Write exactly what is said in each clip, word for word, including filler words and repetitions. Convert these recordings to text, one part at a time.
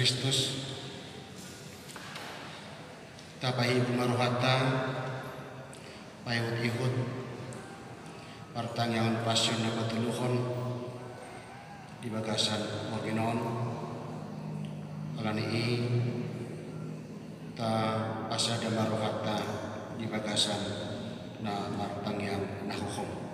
Kristus. Tapahibul ma rohanta, paihut-ihut partangiangan pasion na patoluhon di bagasan borngin on. Alani i, tapasada ma rohanta di bagasan na martangiang na hohom.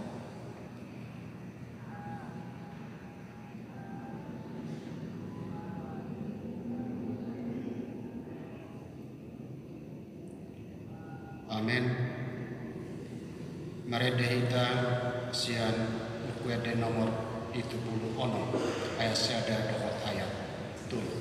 Amen. Marende hita sian Buku Ende nomor pitu pulu onom, ayat sada dohot ayat tolu.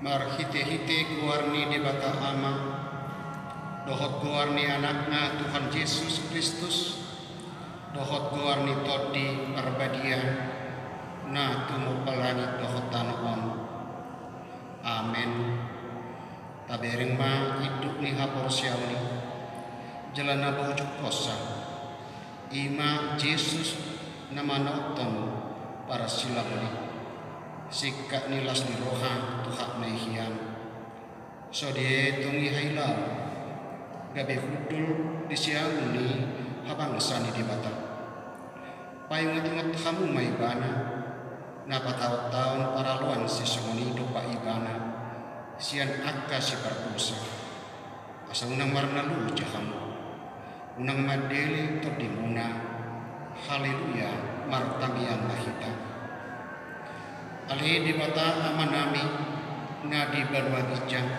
Marhite-hite goar ni Debata Ama, dohot goar ni Anakna Tuhan Jesus Kristus, dohot goar ni Tondi Parbadia, na tumompa langit dohot tano on. Amen. Tabereng ma induk ni haporseaon i, jala na bojok hosa, i ma Jesus na manothon parsilaon i, singkat ni las ni roha tu hak na i hian. Sude tung i hailaon, gabe hundul di siamun ni habangsa ni Debata. Paingot-ingot hamu ma ibana, na pataon-taon paraloan sisongon i dompak ibana, sian angka sipardosa. Asa unang marnaloja hamu. Unang mandele tondimuna. Haleluya, martangiang ma hita. Ale Debata Amanami, na di banua ginjang,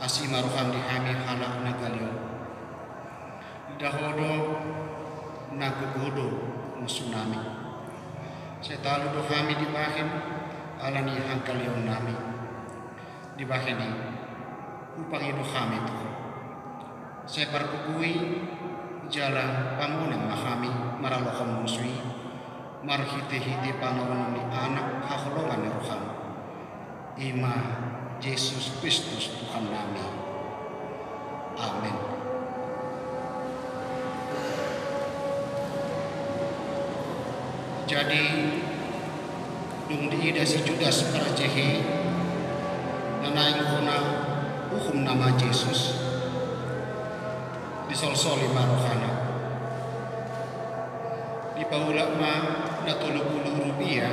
asi ma roham di hami halak na galeon. Ida Ho do na gogo do musunami. Sai talu do hami dibahen ala ni hagaleonnami. Dibahen i, hupangido hami tu Ho. Sai pargogoi jala pamonang ma hami maralohon musu i, marhite-hite panaonon ni Anak haholongan ni roham, i ma Jesus Kristus Tuhannami. Amen. Jadi, dung diida si Judas parjehe, na naeng hona Diuhum nama Jesus, disolsoli ma rohana. Dipaulak ma na tolu pulu rupia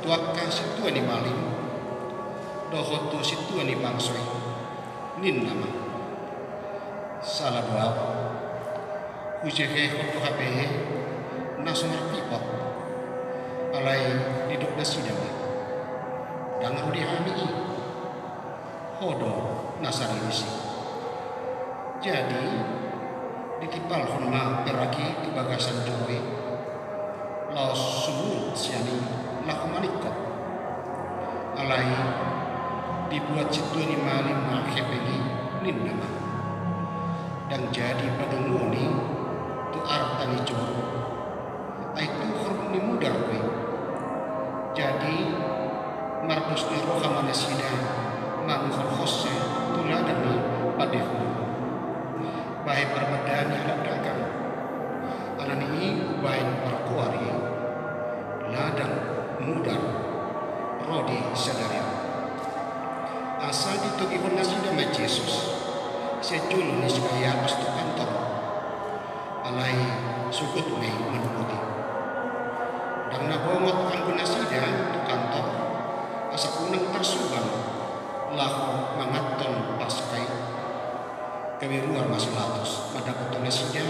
tu angka sintua ni malim dohot tu sintua ni bangso i, ninna ma: Sala do ahu, hujehehon do hape na so marpipot. Alai didok nasida ma: Ndang ro di hami i. Ho do na sariris i. Jadi ditimpalhon ma perak i tu bagasan joro i, laos sumurut sian i laho maningkop. Alai dibuat sintua ni malim ma hepeng i, ninna ma: Ndang jadi padomuon i tu arta ni joro, ai tuhor ni mudar do i. Jadi mardos ni roha ma nasida manuhorhonsa tu ladang ni pandehuhon. Bahen parbadaan ni halak dagang. Alani i umbahen pargoar i ladang mudar ro di sadari on. Asa ditogihon nasida ma Jesus sian jolo ni si Kayafas tu kantor. Alai sogot ma i manopoti. Ndang na bongot anggo nasida tu kantor asa unang tarsugang laho manganhon Paska i. Gabe ruar ma si Pilatus mandapothon nasida,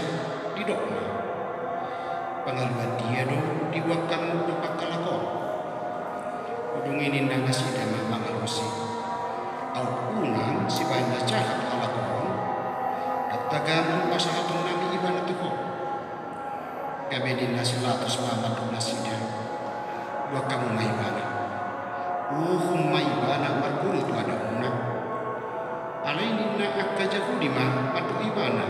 didok ma: Pangaluan dia do diboan hamu tu pangkalak on? Dung i ninna nasida ma mangalusi: Aut unang sibahen na jahat halak on, ndang tagamon pasahatonnami ibana tu ho. Gabe ninna si Pilatus ma mandok nasida: Boan hamu ma ibana. Uhum ma ibana marguru tu adamuna. Alai ninna angka Jahudi ma mandok ibana: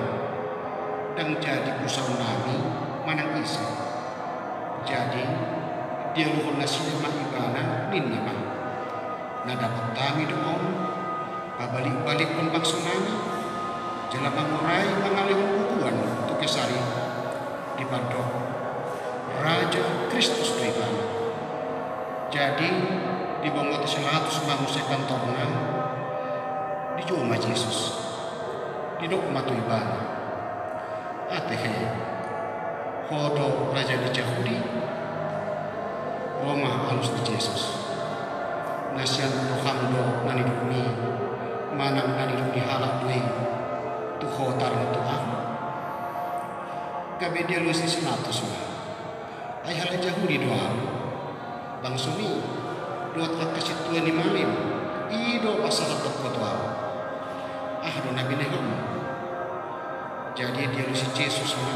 Ndang jadi pusaonnami manang ise. Jadi dialuhon nasida ma ibana, ninna ma: Na dapot hami do on pabalikbalikhon bangsonami, jala mangurai mangalehon bubuan tu Kesar i, dipandok: Raja Kristus do ibana. Jadi dibongoti si Pilatus ma muse kantorna, dijou ma Jesus. Didok ma tu ibana: Ate he, ho do raja ni Jahudi? Ro ma alus ni Jesus: Na sian roham do na nidokmi, manang na nidok ni halak do i tu ho tarang tu ahu? Gabe dialusi si Pilatus ma: Ai halak Jahudi do ahu, bangsomi dohot angka sintua ni malim i do pasahathon ho tu ahu. Aha do na binehonmu? Jadi dialusi Jesus ma: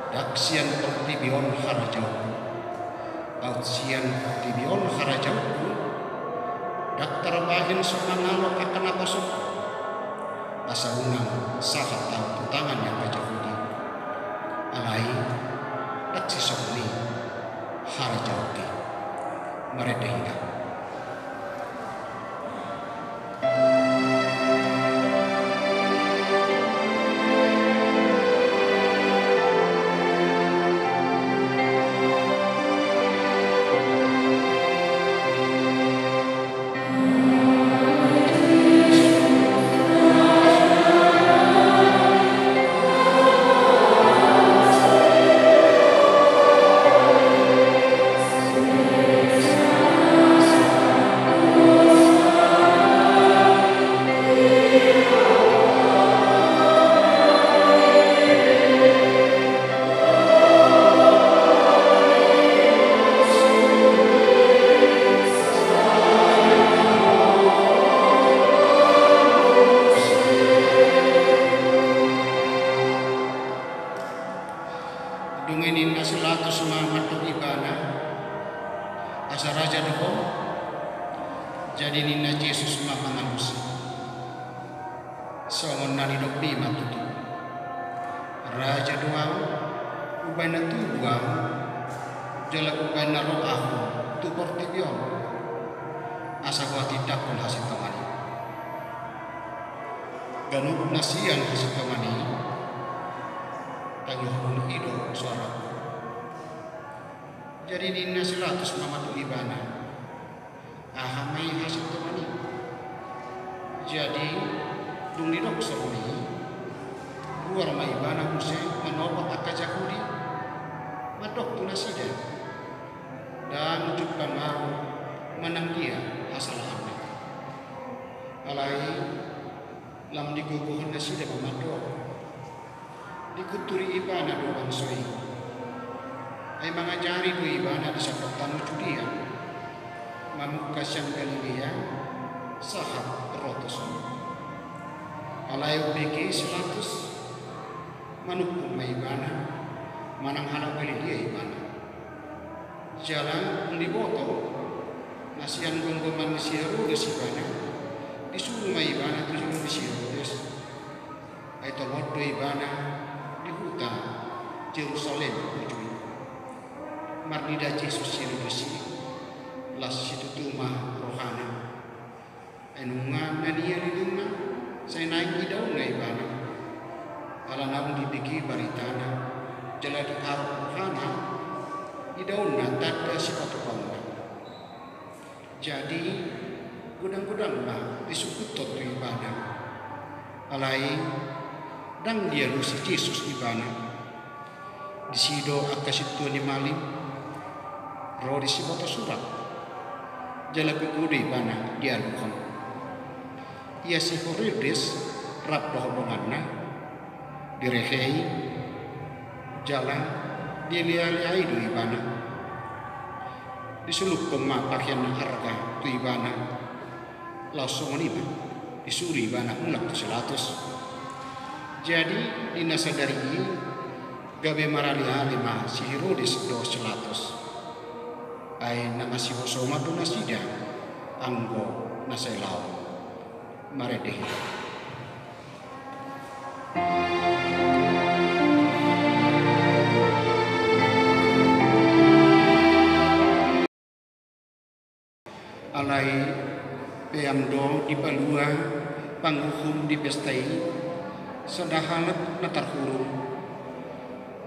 Ndang sian portibi on harajaonku. Aut sian portibi on harajaonku, ndang tarbahen so mangalo angka naposongku, asa unang sahat ahu tu tangan ni angka Jahudi. Alai ndang sisongon i harajaonki. Marende hita. Dung i ninna si Pilatus ma mandok ibana: Asa raja do ho? Jadi ninna Jesus ma mangalusi: Songon na nidokmi ma tutu. Raja do ahu, umbahen na tubu ahu, jala umbahen na ro ahu tu portibi on, asa huhatindangkon hasintongan i. Ganup na sian hasintongan i, tangiangkon i do soarangku. Jadi ninna si Pilatus ma mandok ibana: Aha ma i hasintongan i? Jadi, dung didok songon i, ruar ma ibana muse manopot angka Jahudi, mandok tu nasida, ndang jumpang ahu manang dia hasalahanna. Alai lam digogohon nasida ma mandok, dikunturi ibana do bangso i. Ai mangajari do ibana di sampang tano Judea, mamungka sian Galilea sahat ro tuson. Alai umbege si Pilatus, manungkun ma ibana manang halak Galilea ibana. Jala dung diboto na sian gomgoman ni si Herodes ibana, disuru ma ibana tu jolo ni si Herodes. Ai tongon do ibana di huta Jerusalem uju i. Marnida Jesus si Herodes i, las situtu ma rohana. Ai nunga na nialilingna, sai naeng idaonna ibana. Ala naung dibege baritana, jala diarop rohana, idaonna tanda sipatupaonna. Jadi, godang-godang ma disungkuthon tu ibana. Alai ndang dialusi Jesus ibana. Disi do angka sintua ni malim ro disi boto surat, jala gogo do ibana dialuhon. Ia si Herodes rap dohot donganna, direhei jala dilealeai do ibana. Disolunghon ma pahean na arga tu ibana. Laos songon i ma disuru ibana mulak tu si Pilatus. Jadi, di na sadari i gabe maraleale ma si Herodes dohot si Pilatus. Ai na masihosongan do nasida anggo na sai laon. Marende hita. Alai peam do dipalua panguhum di pesta i sada halak na tarhurung,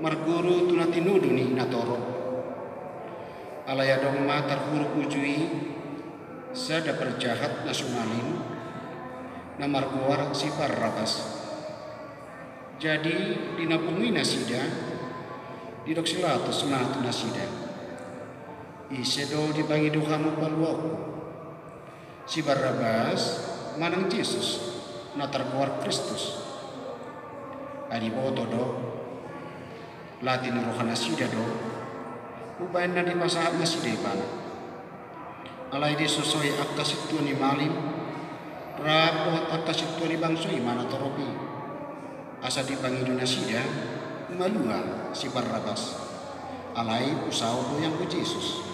marguru tu na tinodo ni natorop. Alai adong ma tarhurung uju i sada parjahat na sumalin, na margoar si Barrabas. Jadi, di na pungu i nasida, didok si Pilatus ma tu nasida, ise do dipangido hamu paluaonku, si Barrabas manang Jesus, na targoar Kristus? Ai diboto do, lati ni roha nasida do, umbahen na dipasahat nasida ibana. Alai disosoi angka sintua ni malim rap dohot angka sintua ni bangso i ma natorop i, asa dipangido nasida malua si Barrabas, alai husaor do ianggo Jesus.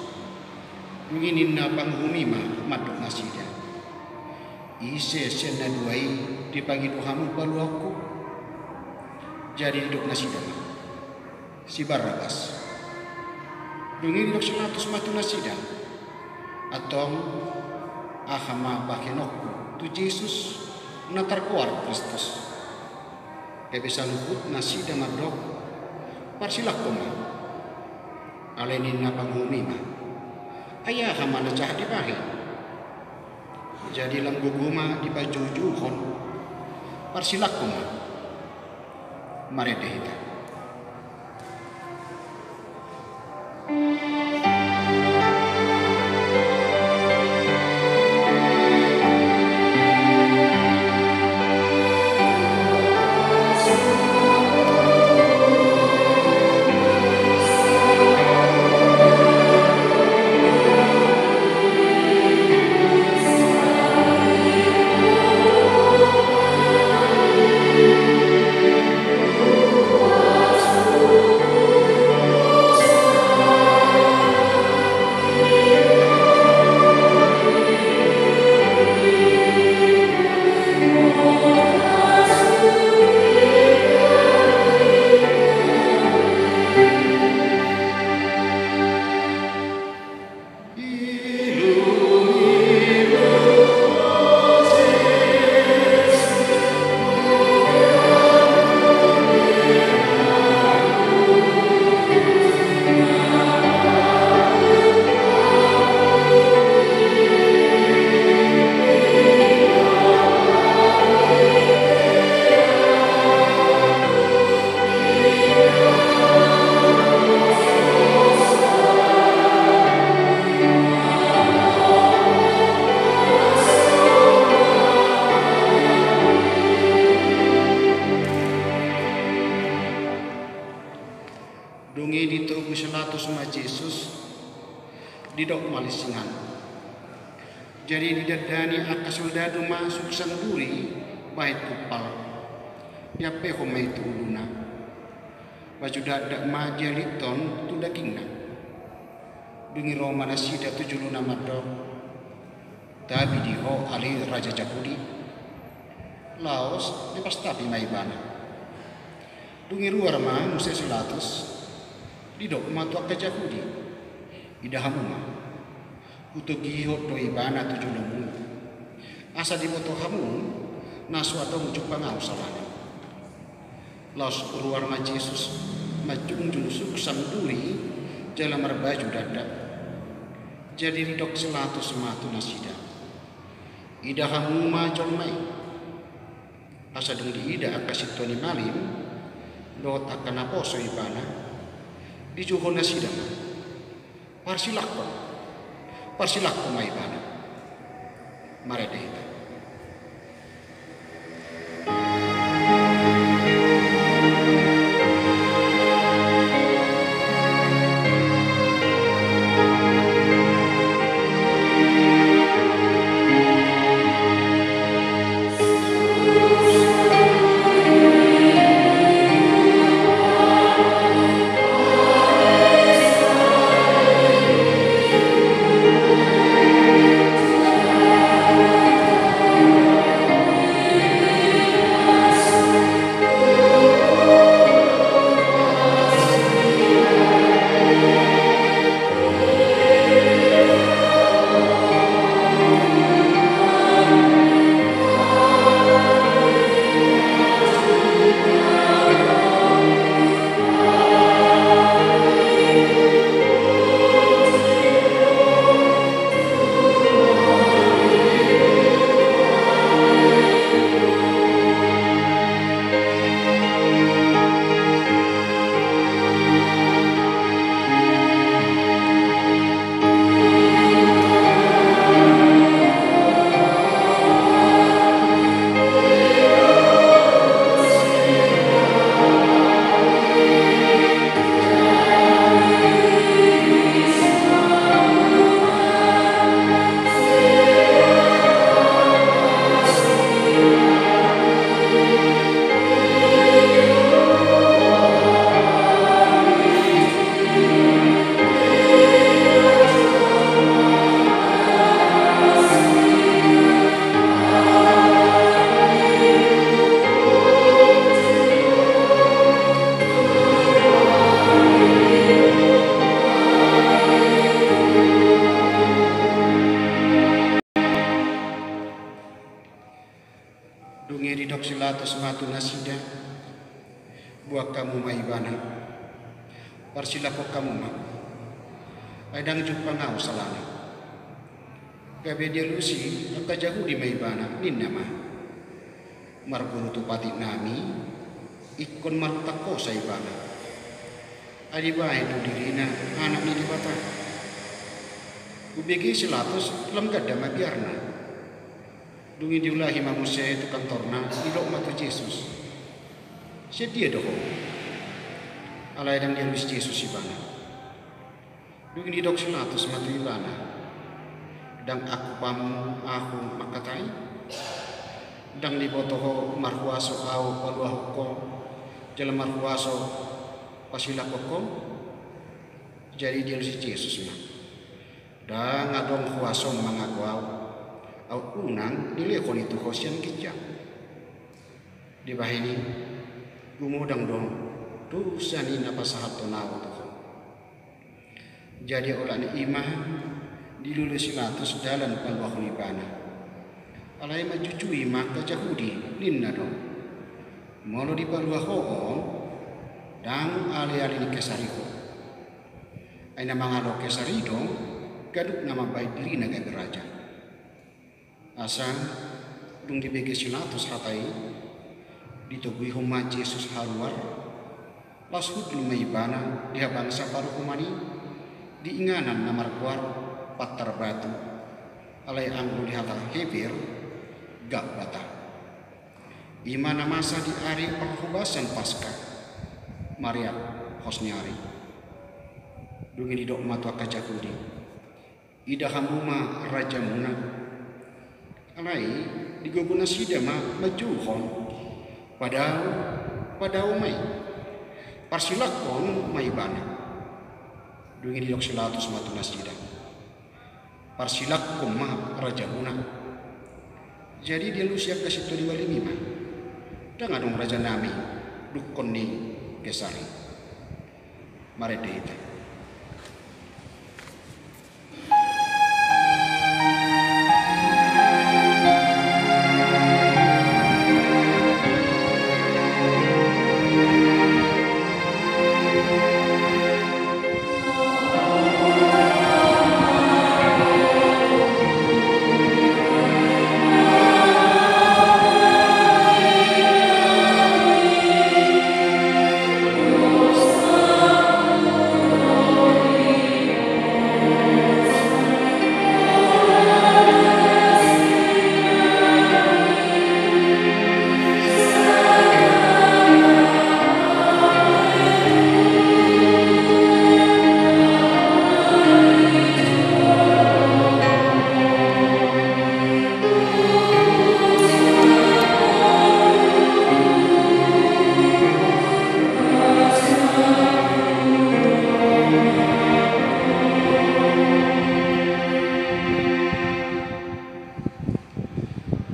Dung i ninna panguhum i ma mandok nasida, ise sian na dua i dipangido hamu paluaonku? Jadi didok nasida ma, si Barrabas. Dung i didok si Pilatus ma tu nasida, antong aha ma bahenonku tu Jesus, na targoar Kristus? Gabe saluhut nasida mandok, parsilangkon ma. Alai ninna panguhum i ma, ai aha ma na jahat dibahen? Jadi lam gogo ma dipajoujouhon, parsilangkon ma. Marende hita. Silatus ma Jesus, didok ma lingsingan. Jadi didandani angka soldadu ma sungsan duri bahen tumpal. Diampehon ma i tu uluna. Baju dakdak ma dialithon tu dagingna. Dung i ro ma nasida tu jolona mandok, "Tabi di ho ale raja Jahudi." Laos dipastapi ma ibana. Dung i ruar ma muse si Latus, didok ma tu angka Jahudi, "Ida hamu ma, hutogihon do ibana tu jolomu, asa diboto hamu na so adong jumpang ahu salana." Laos ruar ma Jesus manjungjung sungsan duri jala marbaju dakdak. Jadi didok si Latus ma tu nasida, "Ida hamu ma jolma i." Asa dung diida angka sintua ni malim dohot angka naposo ibana, dijouhon nasida ma, "Parsilangkon, parsilangkon ma ibana." Marende hita. Dung i didok si Latus ma tu nasida, "Boan hamu ma ibana, parsilangkon hamu ma, ai ndang jumpang ahu salana." Gabe dialusi angka Jahudi ma ibana, ninna ma, "Marguru tu patik nami, ingkon marhutang hosa ibana, ai dibahen do dirina Anak ni Debata." Hubege si Latus lam ganda ma biarna. Dung i diulahi ma muse tu kantorna, didok ma tu Jesus, "Sian dia do ho?" Alai ndang dialusi Jesus ibana. Dung i didok si Latus ma tu ibana, "Ndang angkup hamu ahu mangkatai? Ndang diboto ho marhuaso ahu paluahon ho, jala marhuaso pasilangkon ho?" Jadi dialusi Jesus ma, "Ndang adong huasom mangago ahu, aut unang dilehon i tu ho sian ginjang." Dibahen i, gumodang do dosa ni na pasahathon ahu tu ho. Jadi olat ni i ma dilului si Latus dalan paluahon ibana. Alai manjujui ma angka Jahudi, ninna do, "Molo dipalua ho on, ndang aleale ni Kesar i ho. Ai na mangalo Kesar i do ganup na mambahen dirina gabe raja." Asa dung dibege si Latus hata i, ditoguihon ma Jesus haruar, laos hundul ma ibana di habangsa paruhuman i, di inganan na margoar Pantar Batu, alai anggo di hata Heber, Gabbata. I ma na masa di ari parhobasan Paska, mareak hos ni ari. Dung i didok ma tu angka Jahudi: Ida hamu ma rajamuna. Alai digogo nasida ma manjouhon: Padao, padao ma i. Parsilangkon ma ibana. Dung i didok si Pilatus ma tu nasida: Parsilangkon ma rajamuna. Jadi dialusi angka sintonding malim i ma: Ndang adong rajanami dungkon ni Kesar i. Marende hita.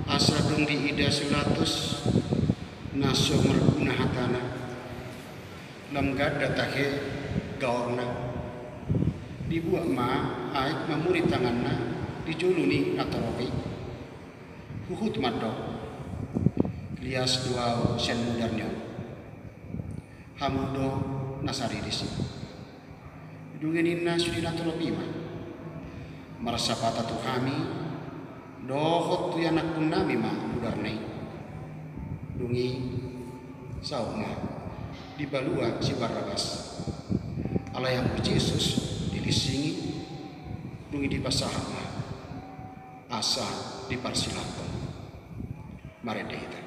Asa dung diida si Pilatus na so marguna hatana, lam ganda tahe gaorna, dibuat ma aek mamuri tanganna di jolo ni natorop i. Huhut mandok: Lias do ahu sian mudarni on. Hamu do na sariris i. Dung i ninna sude natorop i ma: Marsapata tu hami dohot tu ianakkunnami ma mudarna i. Dung i saut ma dipalua si Barrabas. Alai anggo Jesus dilinsingi, dung i dipasahat ma asa diparsilangkon. Marende hita.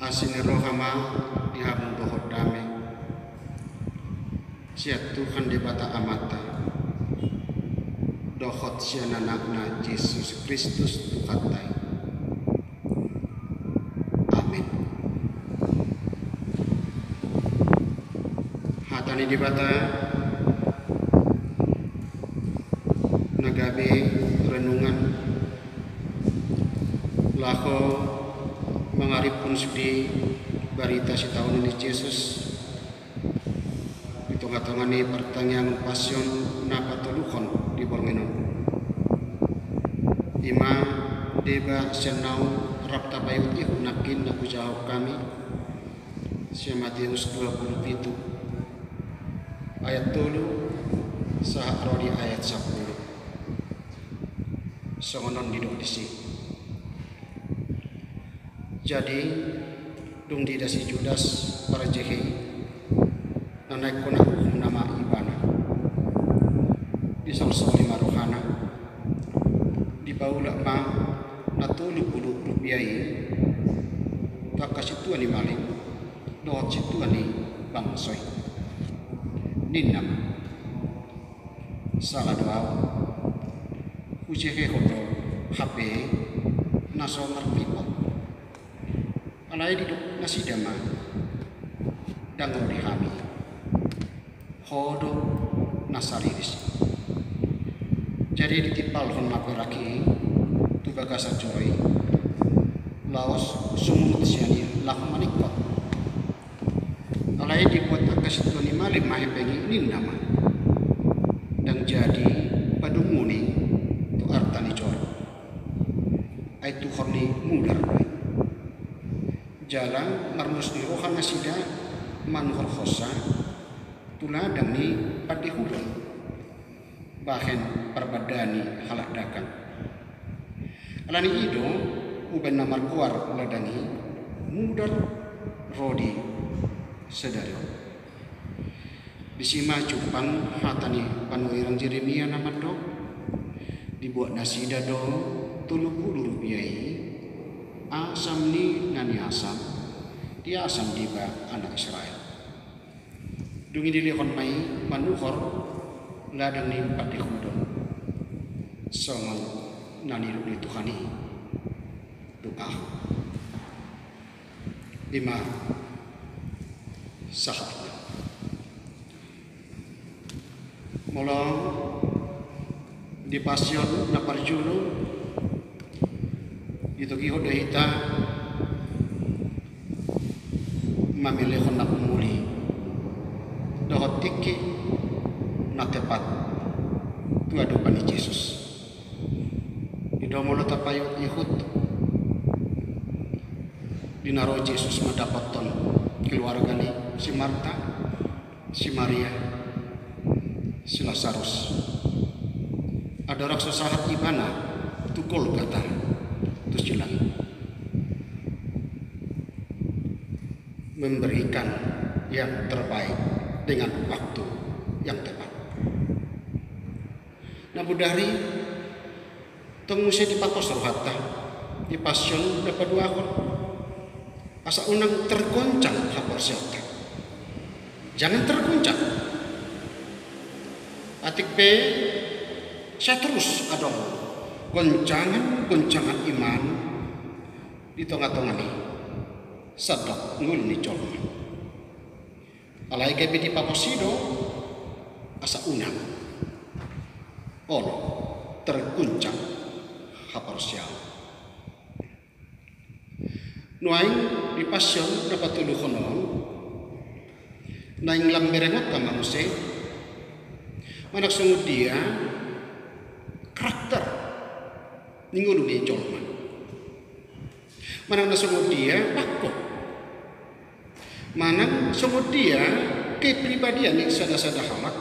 Asi ni roha ma di hamu dohot dame sian Tuhan Debata Amanta dohot sian Anakna Jesus Kristus Tuhanta i. Amen. Hata ni Debata na gabe renungan laho mangariphon sude barita sitaonon ni Jesus di tonga-tonga ni partangiangan Pasion na patoluhon di borngin on. I ma deba sian naung rap tapaihut-ihut nangkin na hujahahon hami sian Mateus dua pulu pitu ayat tolu sahat ro di ayat sampulu. Songon on didok disi. Jadi, dung diida si Judas parjehe i, na naeng hona uhum nama ibana. Disolsoli ma rohana. Dipaulak ma Tolu pulu rupiah i tu angka sintua ni malim dohot sintua ni bangso i. Ninna ma, sala do ahu, hujehehon do hape na so marlipot. Alai didok nasida ma, ndang ro di hami, ho do na sariris. Jadi ditimpalhon ma perak i tu bagasan joro i, laos sumangot sian i laho maningkot. Alai dibuat angka sintua ni malim ma hepeng i, ninna ma, ndang jadi padungoni tu arta ni joro. Ai tuhor ni mudar do i. Jala marlos ni roha nasida manuhorhonsa tu ladang ni pandehuthon bahen parbanda ni halak dagang. Alani i do umbahen na margoar ladang i Mudar ro di sadari on. Disi ma jumpang hata ni panurirang Jeremia na mandok, dibuat nasida do tolu pulu rupiah i asam ni na niasam, diasam deba anak Israel. Dung i dilehon ma i manuhor ladang ni pandehuthon songon na nidok ni Tuhan i tu ahu. I ma sahatna. Molo di Pasion na parjolo, ditogihon do hita mamelehon na umuli dohot tingki na tepat tu adopan ni Jesus. I do molo tapaihutihut di na ro Jesus mandapothon keluarga ni si Marta, si Maria, si Lasarus. Andorang so sahat ibana tu Golgata, tu silang i, memberikan yang terbaik dengan waktu yang tepat. Na bodari tong muse dipapos rohanta di Pasion na paduahon, asa unang tergoncang haporseaonta. Jangan terguncang. Atik pe sai torus adong goncangan-goncangan iman di tonga-tonga ni sandok ngolu ni jolma. Alai gabe dipapos i do asa unang olo terguncang haporseaon. Nuaeng di Pasion na patoluhon on, naeng lam berengonta ma muse manang songon dia karakter ni ngolu ni jolma. Manang na songon dia pangkop, manang songon dia kepribadian ni sada-sada halak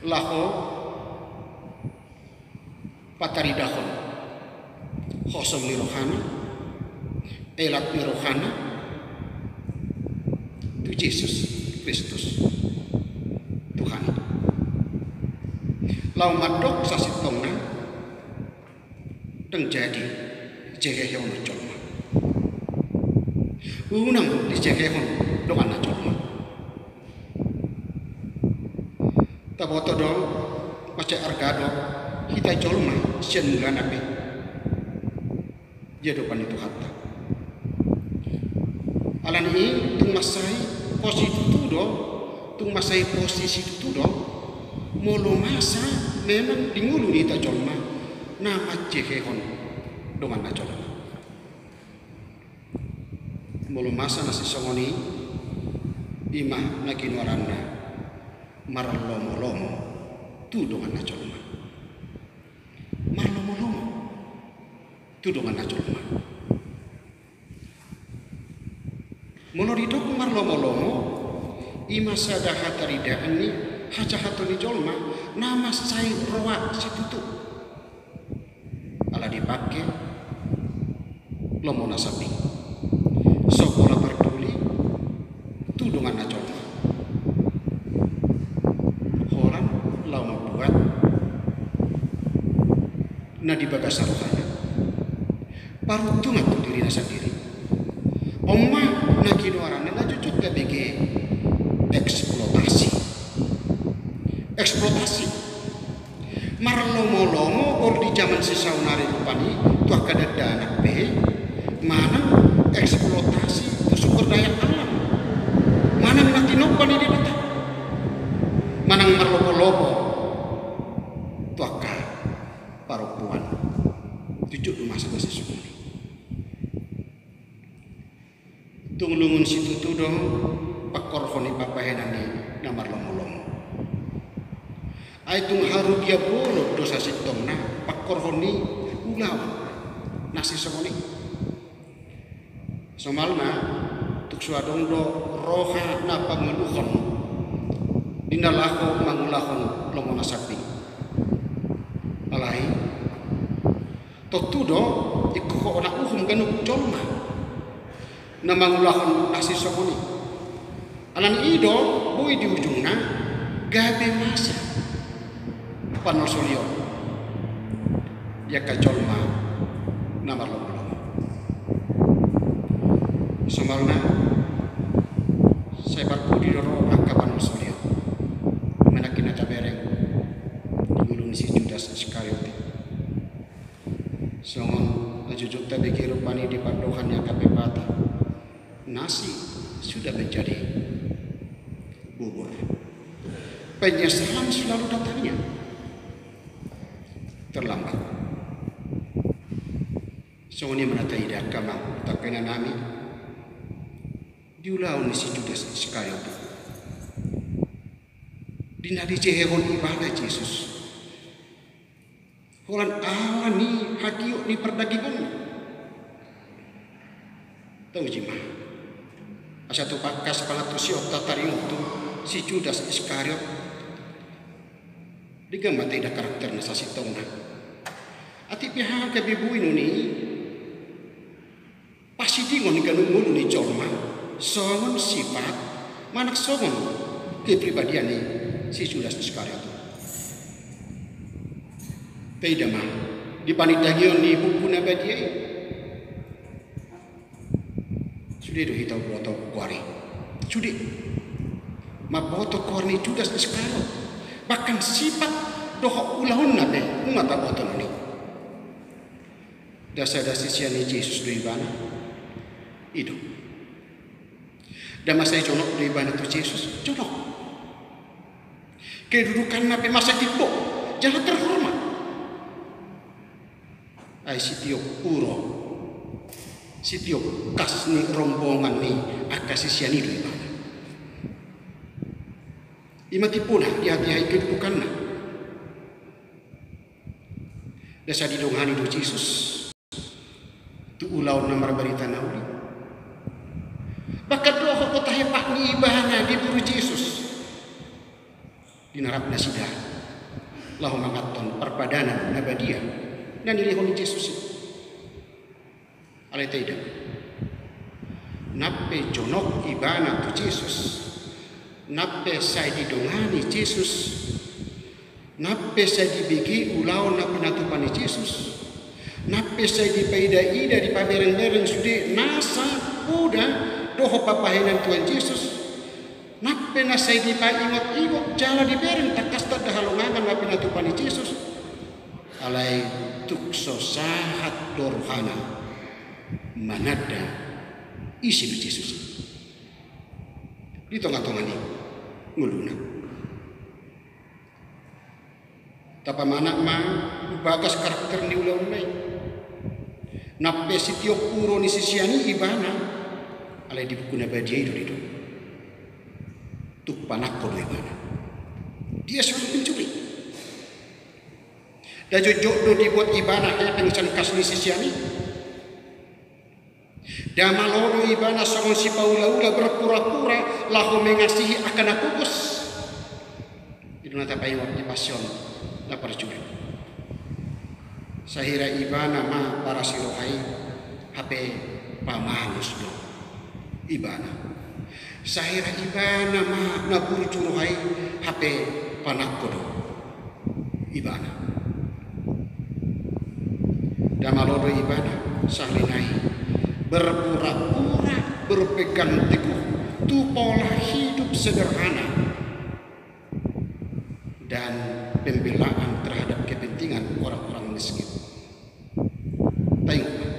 laho pataridahon hosom ni rohana, elak ni rohana tu Jesus Kristus Tuhan i. Laho mandok sasintongna, ndang jadi jehehon jolma. Unang dijehehon donganna jolma. Taboto do mansai arga do hita jolma sian mulana be. Di adopan ni Tuhanta. Alani i tung mansai pos situtu do, tung mansai pos situtu do, molo masa memang di ngolu ni hita jolma na manjehehon donganna jolma. Molo masa na sisongon i, i ma na ginoaranna marlomo-lomo tu donganna jolma. Marlomo-lomo tu donganna jolma. Molo didok marlomo-lomo, i ma sada hataridaan ni hajahaton ni jolma na mansai roa situtu. Ala dipangke lomo na sambing. So pola parduli tu donganna jolma. Holan laho mambuat na di bagasan rohana. paruntungan tu dirina sandiri. On ma na ginoaranna na jotjot tabege eksploitasi. Eksploitasi. Marlomolomo molo di jaman sisaonari rupani tu angka dakdanak pe manang eksploitasi tu sumber daya alam. Manang na tinompa ni Debata. Manang marlomolomo tu angka parompuan. Jotjot do masa-masa songon i. Tung lungun situtu do pangkorhon ni pambahenan i na marlomolomo. Ai tung harugian bolon do sasintongna pangkorhon ni ulaon na sisongon i. Somalna, tung so adong do roha na pangoluhon di na laho mangulahon lomo na sambing. Alai tontu do ingkon hona uhum ganup jolma na mangulahon na sisongon i. Alani i do boi di ujungna gabe masa panolsolion di angka jolma na marlomolomo. Somalna, sai parpudi do ro angka panolsolion manang na tabereng di ngolu ni si Judas Iskariot i. Songon na jotjot tabege rupani di pandohan ni angka pepatah, nasi sudah menjadi bubur. Penyesalan selalu datangnya terlambat. Songon i ma na taida angka amang dohot inanami di ulaon ni si Judas Iskariot i. Di na dijehehon ibana Jesus holan ala ni hagiot ni pardagingonna. Tauji ma. Asa tu bagas pangantusionta taringot tu si Judas Iskariot, denggan ma taida karakterna sasintongna. Atik pe aha gabe boi nuaeng i, pasidingon ni ganup ngolu ni jolma songon sifat manang songon kepribadian ni si Judas Iskariot. Taida ma di panindangion ni Buku na Badia i. Sude do hita mamboto goar i. Sude mamboto goar ni Judas Iskariot. Bahkan sifat dohot ulaonna pe nunga taboto nuaeng i. Nda sada sisean ni Jesus do ibana? I do. Nda masa i jonok do ibana tu Jesus? Jonok. Kedudukanna pe masa i timbo jala terhormat. Ai sitiop uro, sitiop kas ni rombongan ni angka sisean i do ibana. I ma timbona di hatiha i kedudukanna. Nda sai didongani do Jesus tu ulaon na marbarita na uli. Bahkan dohot do tahepak ni ibana diburu Jesus di na rap nasida laho manganhon parpadanan na badia na nilehon ni Jesus i. Alai taida, nang pe jonok ibana tu Jesus, nang pe sai didongani Jesus, nang pe sai dibege ulaon na pinatupa ni Jesus, nang pe sai dipaida-ida, dipabereng-bereng sude nasa poda dohot pambahenan Tuhan Jesus, nang pe na sai dipaingot-ingot jala dibereng tangkas tanda halongangan na pinatupa ni Jesus. Alai tung so sahat do rohana mananda ise do Jesus i di tonga-tonga ni ngoluna. Tapamanat ma tu bagas karakter ni ulaonna i. Nang pe sitiop uro ni sisean i ibana, alai di Buku na Badia i do didok, tung panangko do ibana. Dia seorang pencuri. Nda jotjot do dibuat ibana hepeng sian kas ni sisean i. Nda malo do ibana songon sipaula-ula berpura-pura laho mengasihi angka na pogos. I do na tapaingot di Pasion na parjolo. Sahira ibana ma parasi roha i, hape pamangus do ibana. Sahira ibana ma na burju roha i, hape panangko do ibana. Nda malo do ibana Sahali nai berpura-pura berpegang teguh tu pola hidup sederhana dan pembelaan terhadap kepentingan orang-orang miskin. Taingot ma,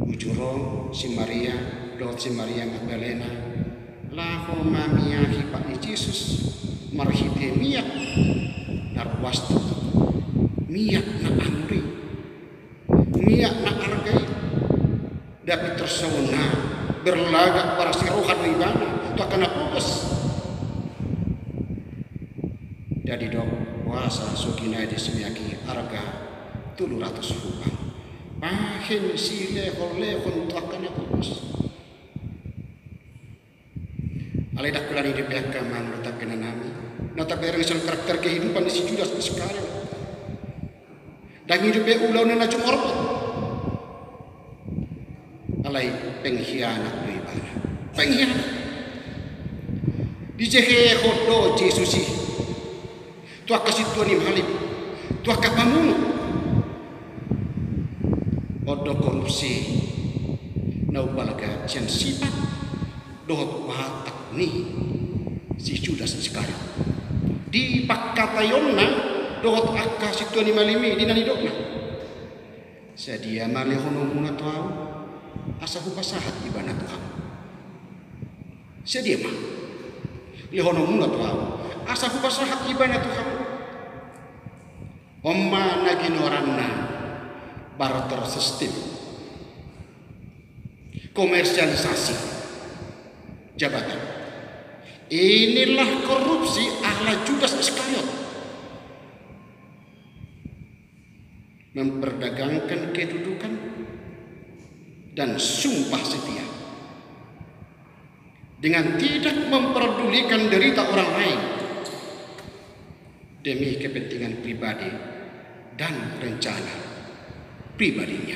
bujur ro si Maria dohot si Maria Magdalena laho mamiahi pat ni Jesus marhite miak na ruas tu, miak na anggur i, miak na arga i. Dapot tersauna berlagak parasi roha do ibana tu angka na pogos. Jadi didok, boasa so ginade si miak i arga tolu ratus rupang. Bahen silehon-lehon tu angka na pogos. Alai ndang holan i dope angka amang dohot inanami na tabereng sian karakter kehidupan ni si Judas Iskariot. Ndang i dope ulaonna na jumorbot. Alai pengkhianat do ibana. Pengkhianat. Dijehehon do Jesus i tu angka sintua ni malim, tu angka pamunu. On do korupsi na umbalga sian sipat dohot watak ni si Judas Iskariot. Di pangkataionna dohot angka sintua ni malim i, di na nidokna, sadia ma lehononmuna tu ahu asa hupasahat ibana tu hamu? Sadia ma lehononmuna tu ahu asa hupasahat ibana tu hamu? On ma na ginoaranna barter system, komersialisasi jabatan. Inilah korupsi ala Judas Iskariot. Memperdagangkan kedudukan dan sumpah setia dengan tidak memperdulikan derita orang lain demi kepentingan pribadi dan rencana pribadinya.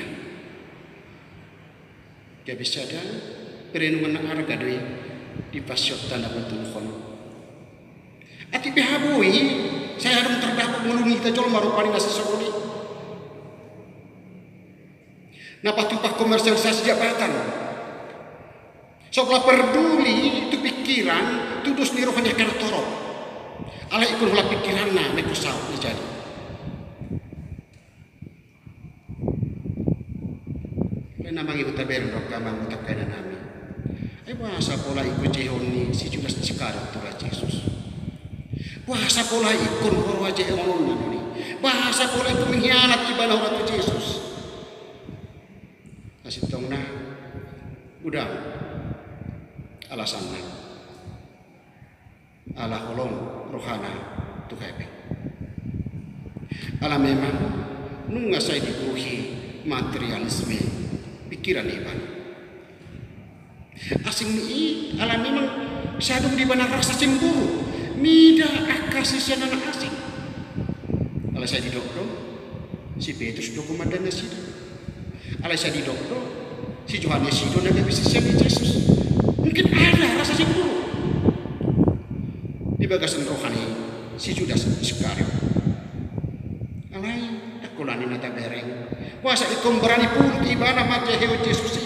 Gabe sada perenungan na arga do i di pansionta na patuluhon. Atik pe boi sai adong tardapot ngolu ni hita jolma rupani na sisongon i. Na patupa komersialisasi jabatan. So pola perduli tu pikiran, tu dos ni roha ni angka na torop. Alai ingkon holan pikiranna na ingkon saut na jadi. Alai na mangihut tabereng do angka amang dohot angka inanami. Ai boasa pola ingkon jehehon ni si Judas Iskariot tu roha Jesus? Boasa pola ingkon huroha jehehononna do i? Boasa pola ingkon mengkhianat ibana huroha tu Jesus? Na sintongna godang alasanna. Ala holong rohana tu hepeng. Ala memang nunga sai digohi materialisme pikiran ni ibana. Asing ni i, ala memang sai adong di ibana rasa cemburu mida angka siseanna na asing. Alai sai didok do si Petrus do gomanda nasida. Alai sai didok do si Johannes i do na gabe sisean ni Jesus. Mungkin ada rasa cemburu di bagasan roha ni si Judas Iskariot. Alai ndang holan i na tabereng. Boasa ingkon barani pulut ibana manjehehon Jesus i?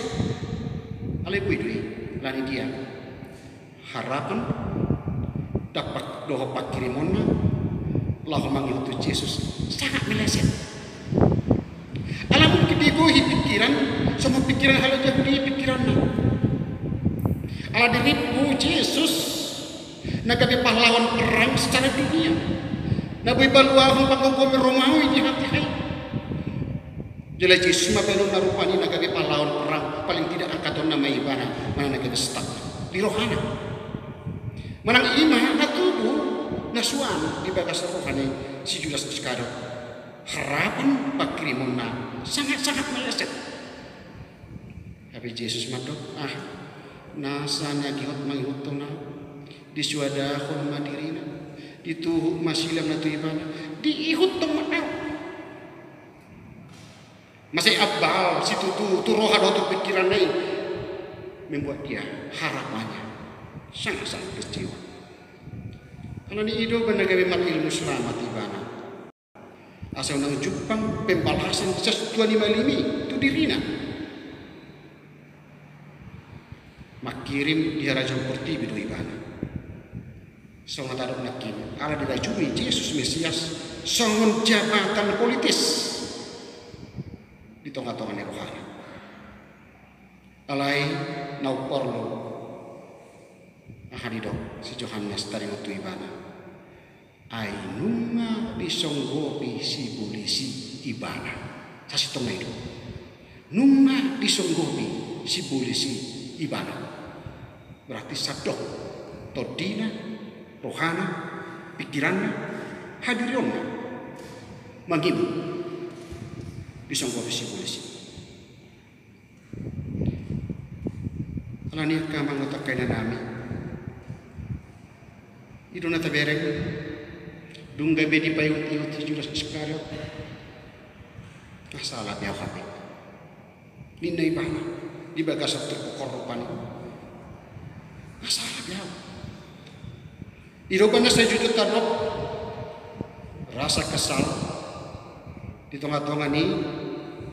Alai boi do i, alani dia? Harapan dohot panghirimonna laho mangihut tu Jesus sangat meleset. Ala mungkin digohi pikiran, songon pikiran halak Jahudi pikiranna. Ala dirimpu Jesus na gabe pahlawan perang secara dunia, na boi paluahon panggomgomi Romawi di hatiha i. Jala Jesus ma baenonna rupani na gabe pahlawan perang, paling tidak angkatonna ma ibana manang na gabe start di rohana. Manang i ma na tubu na suan di bagasan roha ni si Judas Iskariot. Harapan panghirimonna sangat-sangat meleset. Hape Jesus mandok, ah, nasa na gihot mangihuthon ahu, disuadahon ma dirina, dituhuk ma silamna tu ibana, diihuthon ma ahu. Masa i ambal situtu tu roha dohot tu pikiranna i membuat dia harapannya sangat-sangat kecewa. Alani i do umbahen na gabe marilmu selamat ibana. Asa unang jumpang pembalasan sian sintua ni malim i tu dirina. Mangkirim di harajaon portibi do ibana. Songon na tadok nangkin, ala dirajumi Jesus Mesias songon jabatan politis di tonga-tonga ni rohana. Alai na umporlu aha didok si Johannes taringot tu ibana. Ai nunga disonggopi sibolis i ibana. Sasintongna i do. Nunga disonggopi sibolis i ibana. Berarti sandok tondina, rohana, pikiranna, hadirionna mangido disonggopi sibolis i. Alani i angka amang dohot angka inanami, i do na tabereng, dung gabe dipaihut-ihut si Judas Iskariot. Nga sala be ahu hape, ninna ibana di bagasan turpuk hordopan i. Nga sala be ahu. I do umbahen na saujung-ujung tadok rasa kesal di tonga-tonga ni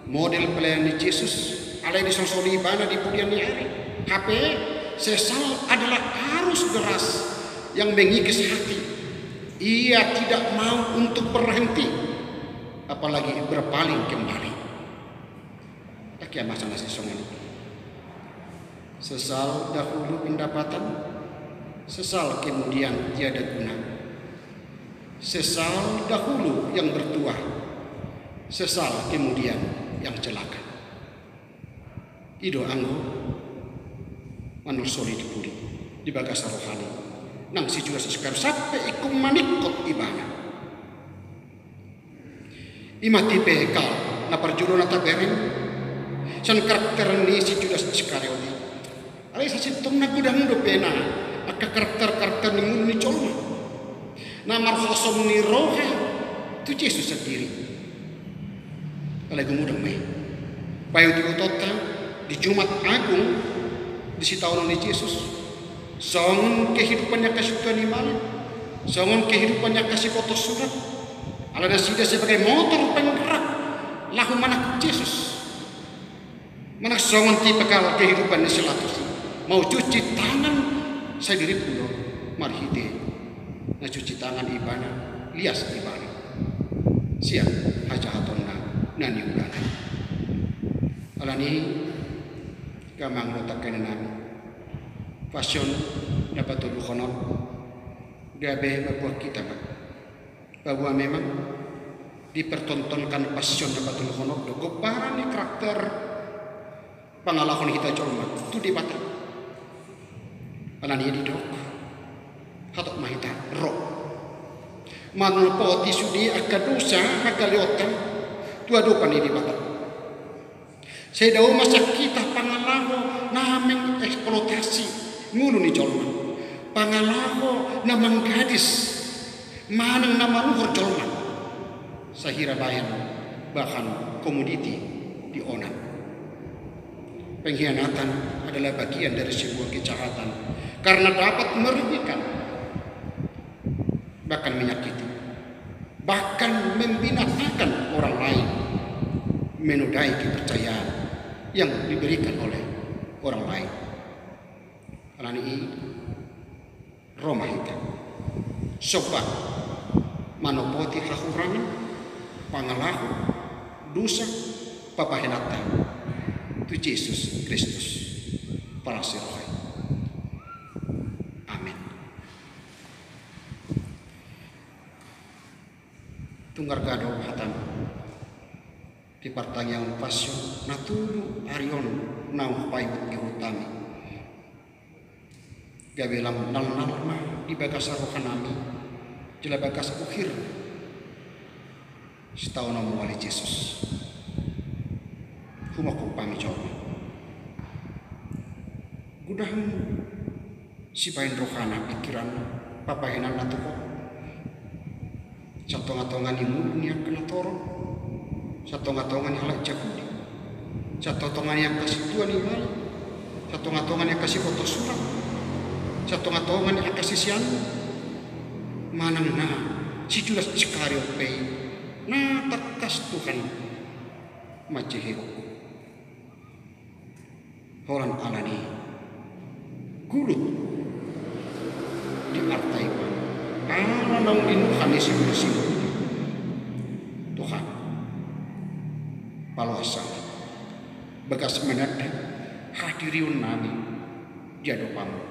model pelayanan ni Jesus, alai disolsoli ibana di pudian ni ari. Hape sesal adalah arus deras yang mengikis hati. Ia tidak mau untuk berhenti, apalagi berpaling kembali. Dang hea masa na sisongon i. Sesal dahulu pendapatan, sesal kemudian tiada guna. Sesal dahulu yang bertuah, sesal kemudian yang celaka. I do anggo manolsoli di pudi, di bagasan rohana i, nang si Judas Iskariot sampe ingkon maningkot ibana. I ma tipe hal na parjolo na tabereng sian karakter ni si Judas Iskariot i. Alai sasintongna godang dope na angka karakter-karakter ni ngolu ni jolma na marhosom ni roha tu Jesus sandiri. Alai gumodang ma i. Paihut-ihutonta di Jumat Agung di sitaonon ni Jesus, songon kehidupan ni angka sintua ni malim, songon kehidupan ni angka siboto surat. Ala nasida sebagai motor penggerak laho manangkup Jesus. Manang songon tipikal kehidupan ni si Pilatus i, mau cuci tangan sandiri pun do marhite na cuci tangan ibana, lias ibana sian hajahatonna na niulana. Alani i angka amang dohot angka inanami, Pasion na patoluhon on gabe mambuat hita ma bahwa memang dipertontonkan Pasion na patoluhon on do gomparan ni karakter pangalaho ni hita jolma tu Debata. Alani i didok, hatop ma hita ro manopoti sude angka dosa hagaleonta tu adopan ni Debata. Sai dao ma sian hita pangalaho na mengeksploitasi ngolu ni jolma, pangalaho na manggadis manang na manuhor jolma, sahira bahen bahan komoditi di onan. Pengkhianatan adalah bagian dari sebuah kejahatan karena dapat merugikan, bahkan menyakiti, bahkan membinasakan orang lain, menodai kepercayaan yang diberikan oleh orang lain. Alani i, ro ma hita somba manopoti hahurangan, pangalaho, dosa, pambahenanta tu Jesus Kristus, palas ni roha i. Amin. Tung arga do hatami di partangiangan Pasion na tolu ari on naung hupaihut-ihut hami. Gabe lam nalnal ma di bagasan rohanami jala bagas uhir sitaononmu ale Jesus. Humongkop hami jolo. Godang sibahen rohana, pikiranna, pambahenanna tu Ho. Sian tonga-tonga ni ngolu ni angka na torop, sian tonga-tonga ni halak Jahudi, sian tonga-tonga ni angka sintua ni malim, sian tonga-tonga ni angka siboto surat, sian tonga-tonga ni angka sisean, manang na si Judas Iskariot pe i na tangkas Tuhan manjehehon. Holan ala ni gulut di arta i, ala naung linuhan ni simulisimul. Tuhan, paloas hami bagas mananda hadirionnami di adopanMu.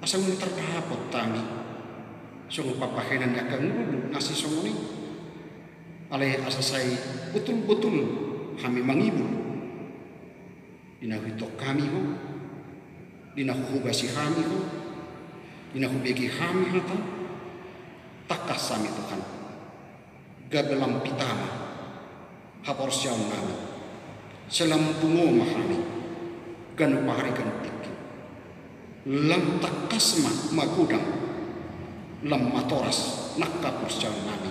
Asa unang tardapot hami songon pambahenan ni angka ngolu na sisongon i. Alai asa sai botul-botul hami mangibul di na huingot hami Ho, di na huhobasi hami Ho, di na hubege hami hataM. Tangkas hami Tuhan, gabe lam pita ma haporseaonnami, sai lam pungu ma hami ganup ari ganup tingki. Lam tangkas ma magodang, lam matoras nang haporseaonnami,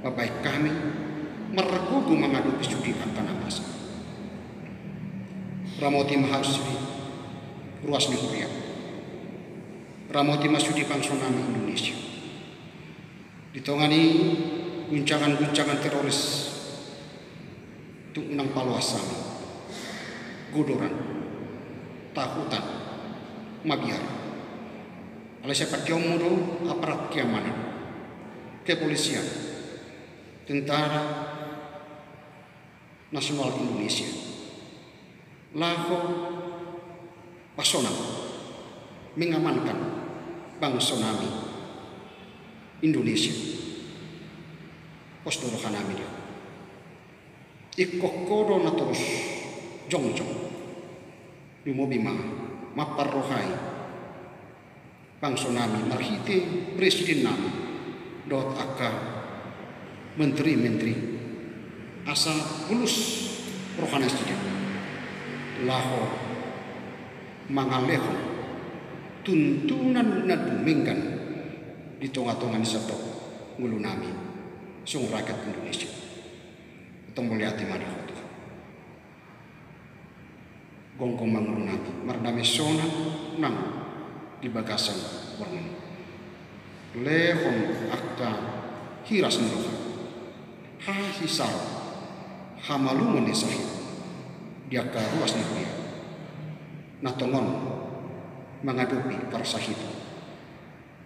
mambahen hami margogo mangadopi sude angka na masa. Ramoti ma hami sude ruas ni huria. Ramoti ma sude bangsonami Indonesia. Di tonga ni guncangan-guncangan teroris, tung unang paloas hami, godoran, tahutan, mabiar. Alai sai patihonMu do aparat keamanan, kepolisian, Tentara Nasional Indonesia laho pasonang, mengamankan bangsonami Indonesia. Pos do rohanami di Ho. Ingkon Ho do na torus jongjong, lumobi ma mamparrohai bangsonami marhite presidennami dohot angka menteri-menteri, asa bulus roha nasida laho mangalehon tuntunan na dumenggan di tonga-tonga ni sandok ngolunami songon rakyat Indonesia. Antong mauliate ma di Ho Tuhan. Gomgom ma ngolunami, marnamei sonang nang di bagasan borngin. Lehon angka hiras ni roha, hahisaron, hamalumon ni sahit di angka ruas ni huria na tongon mangadopi parsahiton,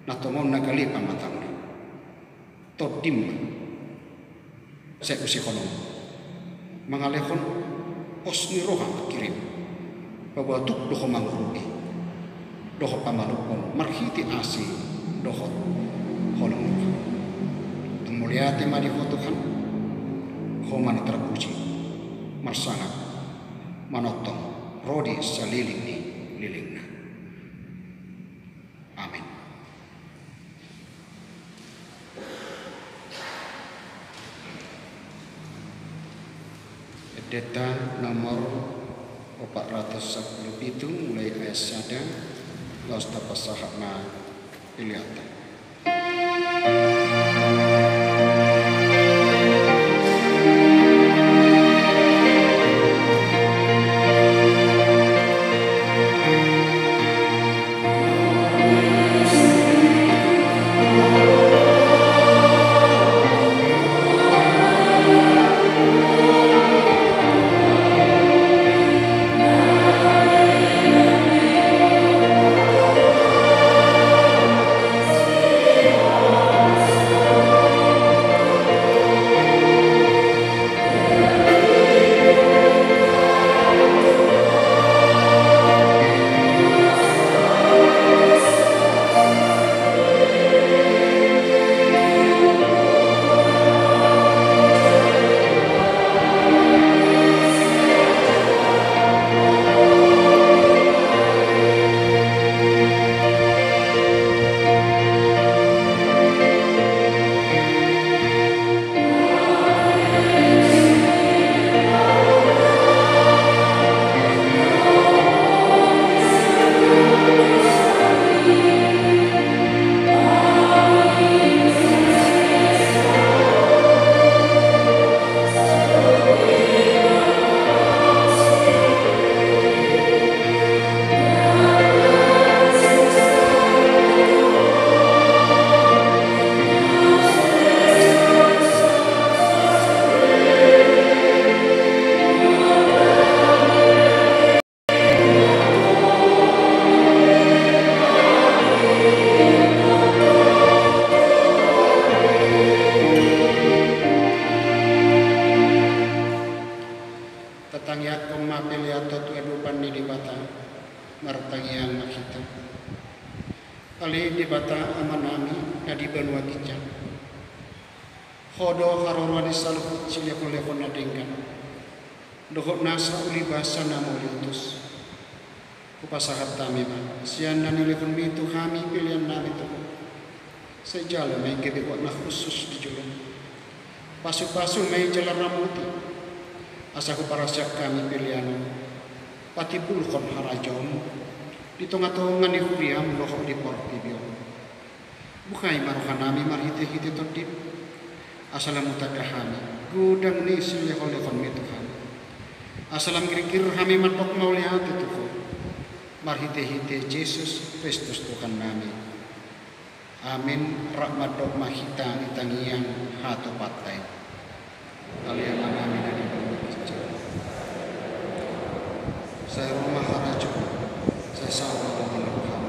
na tongon na gale pamataonna. Tondim ma sai usehononmu, mangalehon pos ni roha mangkirim, paboa tuk do Ho mangurupi dohot pamalumhon marhite asi dohot holong ni roha. Antong mauliate ma di Ho Tuhan. Ho ma na tarpuji, marsangap, manongtong ro di saleleng ni lelengna. Amen. Endenta nomor opat ratus sampulu pitu, mulai ayat sada, laos tapasahat ma peleanta. Amanami na di banua ginjang. Ho do haroroan ni saluhut silehonlehon na denggan dohot nasa ulibasa na mauliutus. Hupasahat hami ma sian na nilehonmi tu hami peleannami tu Ho. Sai jalo ma i gabe buat na khusus di jolom. Pasupasu ma i jala ramoti, asa huparasiak hami pelean on patimbulhon harajaonmu di tongatonga ni huriam dohot di portibi on. Buhai ma rohanami marhitehite Tondim, asa lam hutanda hami godang ni silehonlehonmi tu hami, asa lam girgir hami mandok mauliate tu Ho marhitehite Jesus Kristus Tuhannami. Amin. Rap mandok ma hita di tangiang hatopanta i. Ale Amanami na di banua ginjang, sai ro ma harajaonmu, sai saut ma lomo ni roham,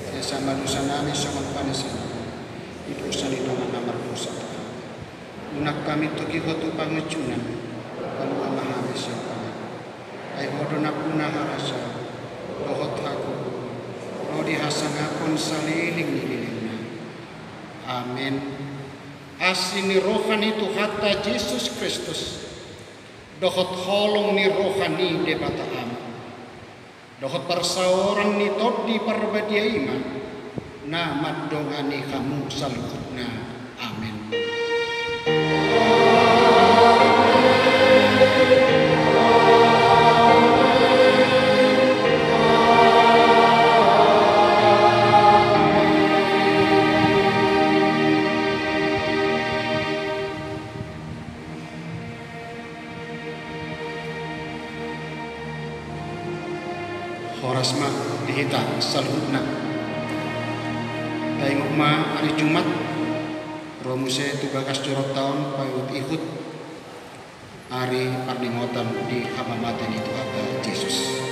sai esa ma dosanami songon panesanami di dosa ni dongan na mardosa tu hami. Unang hami togihon tu pangunjunan, palua ma hami sian pangago. Ai Ho do nampuna harajaon dohot hagogoon ro di hasangapon saleleng ni lelengna. Amin. Asi ni roha ni Tuhanta Jesus Kristus dohot holong ni roha ni Debata Ama dohot parsaoran ni Tondi Parbadia i ma na mandongani hamu saluhutna. Amin. Horas ma di hita saluhutna. Taingot ma ari Jumat, ro muse tu bagas joronta on paihutihut ari parningotan di hamamate ni Tuhanta Jesus.